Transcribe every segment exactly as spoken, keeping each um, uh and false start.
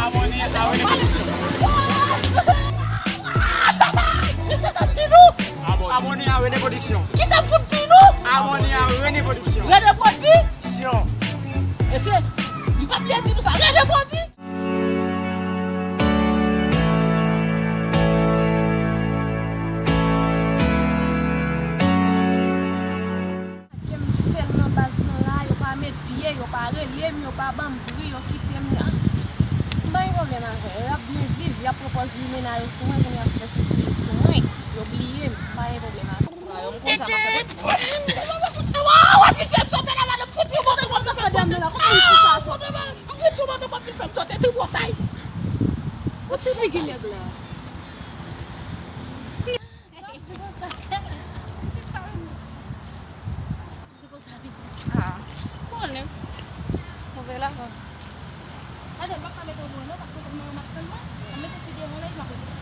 Abòne a Rene Pwodiksyon. Abòne a Rene Pwodiksyon. Kisa m fout di nou? Abòne a Rene Pwodiksyon. Rene Pwodiksyon. Mesye, li pa bliye di nou sa. Rene Pwodi. Gen m sèl nan baz lan la, yo pa met pye, yo pa rele m, yo pa ban m bri, yo kite m la. M pa gen pwoblèm avè yo, y ap byen viv, y ap pran pòz limena yo sou mwen, kounye a y ap fè stil sou mwen, yo bliye m, m pa gen pwoblèm avè yo. Yo m konn sa m ap fè. Wa, wa, fin fè m sote la, madanm, fout yon mòso, m ap fè m sote. Ah, fout yon mòso, m ap fin fè m sote tripotay. Fout figi nèg la. Di konsa pitit. Ah, konnen. Move la. Gade, m pa ka mete w dwòl non, paske kòm manman m ap tann mwen, m ap mete w ti devan la, epi m ap rete.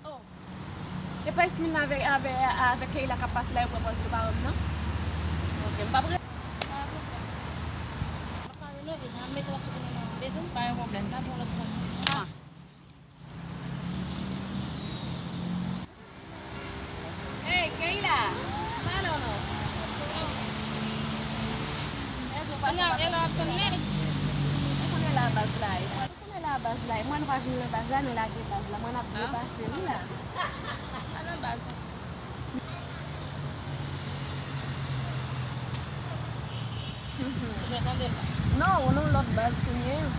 Oh. E pa Esmil la avèk, avèk, avèk Keyla k ap pase la, yo pran pòz yo pa wè m nan? Ok, m p ap rete. Pa gen pwoblèm. M ap pale non, deja, m mete w asou konnen nan bezwen m. Pa gen pwoblèm, n ap yon lòt fwa. Ah. Hey, Keyla! Pale w non. Kounye a, e la w ap tann mèt. Ou konnen la baz la ye. Ou konnen la baz la ye. Mwen nou pa vin nan baz la, nou lage baz la. Mwen n ap byen pase wi la. Pa nan baz la. Ou jwenn tande l la. Non, ou nan lòt baz kounye a.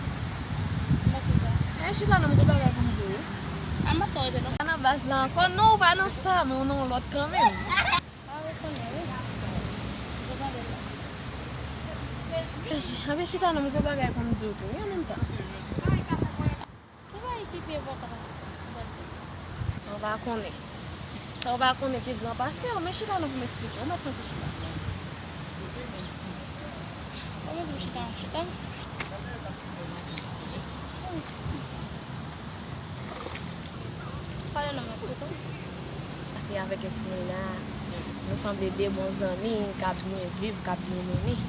Kòman se sa? E chita non, m gon bagay pou m di w wi. A m p ap twò rete non. Pa nan baz la ankò. Non, ou pa nan sa, men ou nan yon lòt kanmenm. A, ou konnen wi. Ou jwenn tande l la. Anben chita non, m gon bagay pou m di w tou wi an menm tan. Ou pa ekite vòt anba sou sa, Bondye. Sa w pa konnen. Sa w pa konnen pi gran pase w, men chita non pou m esplike w, mèt fè yon ti chita. Kòman di m chita, m chita? Pale non, mwen koute w. Paske avèk Esmila, nou sanble de bon zanmi k ap byen viv, k ap byen mennen.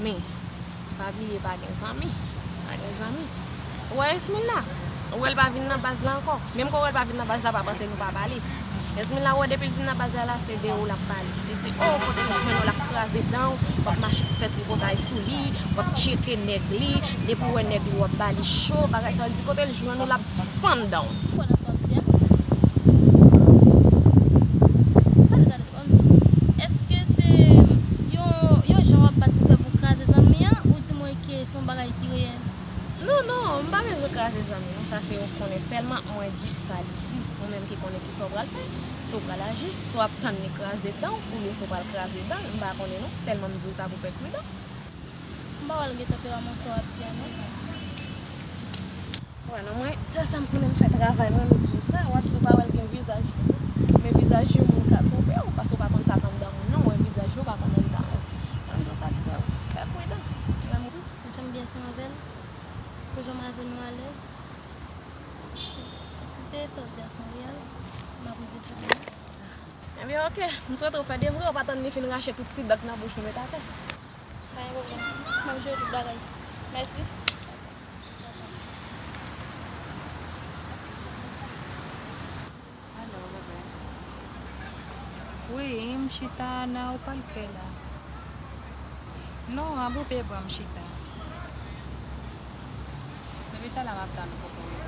Men, pa bliye pa gen zanmi. Pa gen zanmi. Ou wè Esmila? Ou wè l pa vin nan baz la ankò. Menm kan ou wè l pa vin nan baz la, pa panse nou pa pale. Esmila, ou wè depi l vin nan baz la, la, se de ou l ap pale. Li di, o, kote l jwenn ou, l ap kraze dan w, w ap mache fè tripotay sou li, w ap tcheke nèg li, depi w wè nèg li, w ap ba li cho, bagay sa, li di kote l jwenn ou, l ap fann dan w. Ou kwè nan sa w ap di a? Tande, tande, ban m di w. Èske se yon, yon jan w ap bat pou fè pou kraze zanmi an, ou di mwen ke se yon bagay ki reyèl? Non, non, m pa bezwen kraze zanmi non, sa se ou konnen sèlman, mwen di sa li di. Ou menm ki konnen kisa w pral fè, si w pral aji, si w ap tann li kraze dan w, oubyen si w pral kraze dan l, m pa konnen non, sèlman m di w sa pou w fè pridan. M pa wè l gen tanperaman sa w ap di a non. Wè non, mwen, sèl sa m konnen m fè travay mwen, m di w sa, w ap di w pa wè l gen vizaj konsa, men vizaj yon moun ka twonpe w, paske w pa konn sa k anndan moun non, wè vizaj yo pa konn anndan yo. Mwen m di w sa, se sa, fè pridan. Lè m di, jan m byen ansanm avè l, pou jan m avè nou alèz, si, si te sa w di a se yon reyèl, m ap rive sou li. Ebyen, ok. M swete w fè de vre, w pa tann li fin rache tout ti dan k nan bouch ou met atè. Pa gen pwoblèm. M ap jere tout bagay. Mèsi. Alo, bebe. Wi, m chita nan opalkè la. Non, a boupe bra m chita. Depi talè m ap tann ou poko rive.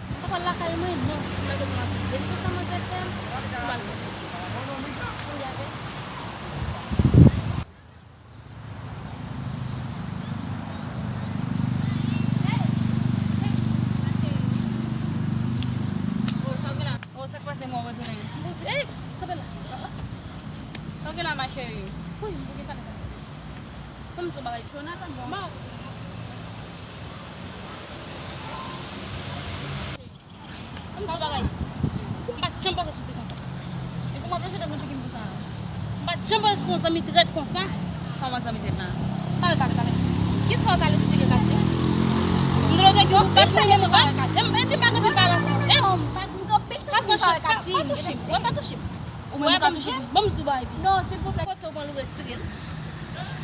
Ou pa pral lakay mwen? Non, m mete nou asiste. Depi se sa manzè fè m, m pral kote. Sonje avè m. Oh, sa k pase, mwen retounen. Ey, pss, kanpe la. Sa w gen la, ma chérie? Wi, m bouke, kanpe, kanpe. Ban m di w bagay. Jonathan, bon. Bon. Ban m di w bagay. M pa t janm panse sou w te konsa. E kòman w te fè konn pikim konsa? M pa t janm panse sou yon zanmi trèt konsa. Kòman zanmi trèt la? Talè, talè, talè. Kisa w t al esplike Katy? M di w te gen yon bat mwen menm pa. E m, e m pa gen anpil pale ansanm. Eps! Pa pran chans, pa, pa touche m. Wè, pa touche m. Ou menm ou ka touche m? Ban m di w bagay byen. Non, silvouplè. Kote w pran l ou retire l.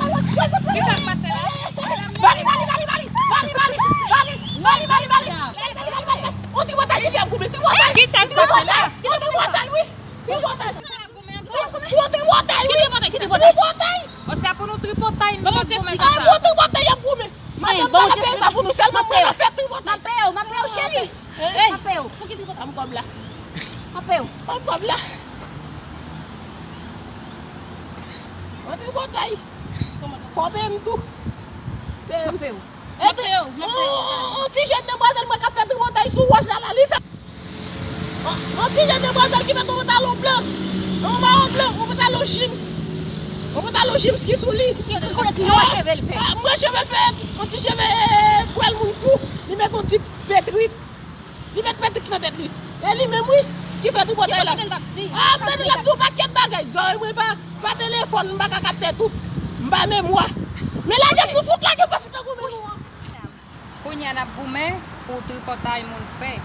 Ki sa k pase la? Bali, bali, bali, bali. Bali, bali, bali, bali. Bali, bali, bali, bali. On tripotay ki fè goumen. Tripotay. Ki sa k pase la? On tripotay, wi. Tripotay. On tripotay, wi. Tripotay. Osea pou nou tripotay, nou ap goumen konsa. Ay, bon, tripotay y ap goumen. Madanm, pa ka fè sa pou nou sèlman, mwen ka fè tripotay. M ap peye w, m ap peye w, cheri. Hey, m ap peye w. Ban m kòb la. M ap peye w. Ban m kòb la. Antre bòtay. Fò w peye m tou. Peye m. M ap peye w. Ede. On, on, on ti jèn demwazèl mwen k ap fè tripotay sou wòch la, la, li fè. On, on ti jèn demwazèl ki met on pantalon blan, on mawon blan, on pantalon jeans. On pantalon jeans ki sou li. Ki koulè ti mwen cheve l fè? Ah, mwen cheve l fè, on ti cheve pwèl moun fou. Li met on ti petrik. Li met petrik nan tèt li. E li menm, wi, ki fè tripotay la. Ah, m tande l ap di yon pakèt bagay. Zòrèy mwen pa, pa telefòn, m pa ka kapte tout. M pa memwa. Men lage m, nou fout lage m, pa fout nan goumen. Kounye a n ap goumen pou tripotay moun fè.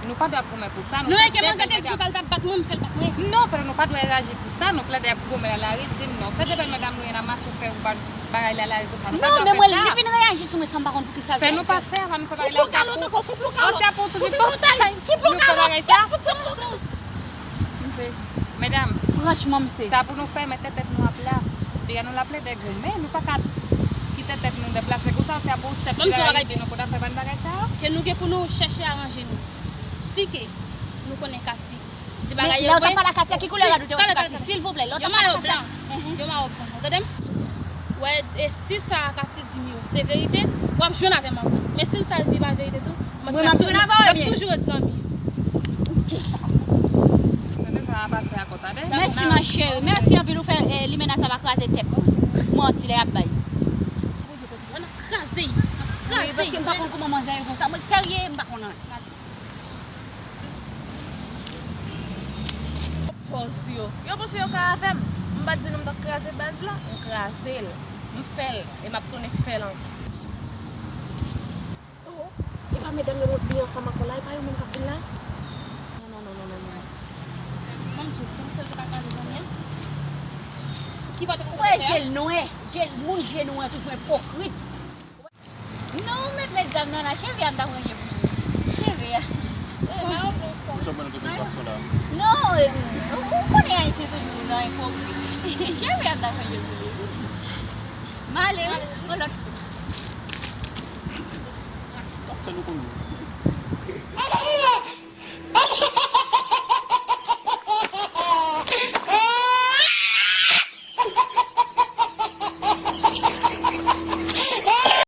Nou pa dwe ap goumen pou sa. Nou enke manzè te di konsa l t ap bat mwen, m fè l bat mwen. Non, frè, nou pa dwe reyaji pou sa. Nou plede ap goumen nan lari, di m non. Se de bèl medam nou ye, n ap mache fè ou pa bagay la, la, konsa. Nou pa dwe fè sa. Non, men mwen, li vin reyaji sou mwen san m pa konn poukisa l fè. Fè nou pase avan nou fè bagay la. Fout nou kalòt ankò, fout nou kalòt. Osea pou tripotay. Fout nou kalòt. Nou fè bagay sa. Fout, fout, fout. Mesye, medam, franchman, mesye, sa pou nou fè, mete tèt nou an plas. Piga nou la plede goumen, nou pa ka kite tèt nou deplase konsa, se pou tèt nou deplase, nou konn ap fè bann bagay sa yo. Ke nou gen pou nou chèche aranje nou. Si ke nou konnen Katy, ti bagay yo vre. Lè w t ap pale a Katy, ki koulè rad ou te wè sou Katy, silvouplè? Lè w t ap pale a Katy. Yon mayo blan. Yon mayo blan. Ou tande m? Wè, e si sa Katy di m yo se verite, w ap jwenn avè m ankò. Men si l sa l di pa verite tou, mwen m ap toujou ret zanmi. Mèsi, ma chérie. Mèsi anpil. Ou fè, eh, limena sa va kraze tèt mwen. Manti lè y ap bay. Kraze. Wi, kraze. Paske m pa konn kouman manzè yo konsa. Mwen serye, m pa konn anyen. Pòz yo. Yo panse yo ka avè m. M pa t di nou m t ap kraze baz la. M kraze l. M fè l. E m ap tounen fè l ankò. Oh, e pa medam yo nou pi ansanm ankò la, e pa yo menm k ap vin la? Non, non, non, non, non, non. Ban m di w, kòman sèl te ka kraze zanmi an? Ki pa te konsa. Ou wè je l nwè, je l, moun je nwè toujou ipokrit. Non, ou mèt met zam nan la, cheve a m t ap ranje pou ou. Cheve a. Ou janm wè nou te met bas sou la. Non, eh, ou, ou konnen ayisyen toujou nan ipokrit. Cheve a m t ap ranje pou ou. M ale, wi, yon lòt fwa. Sa fè nou konn.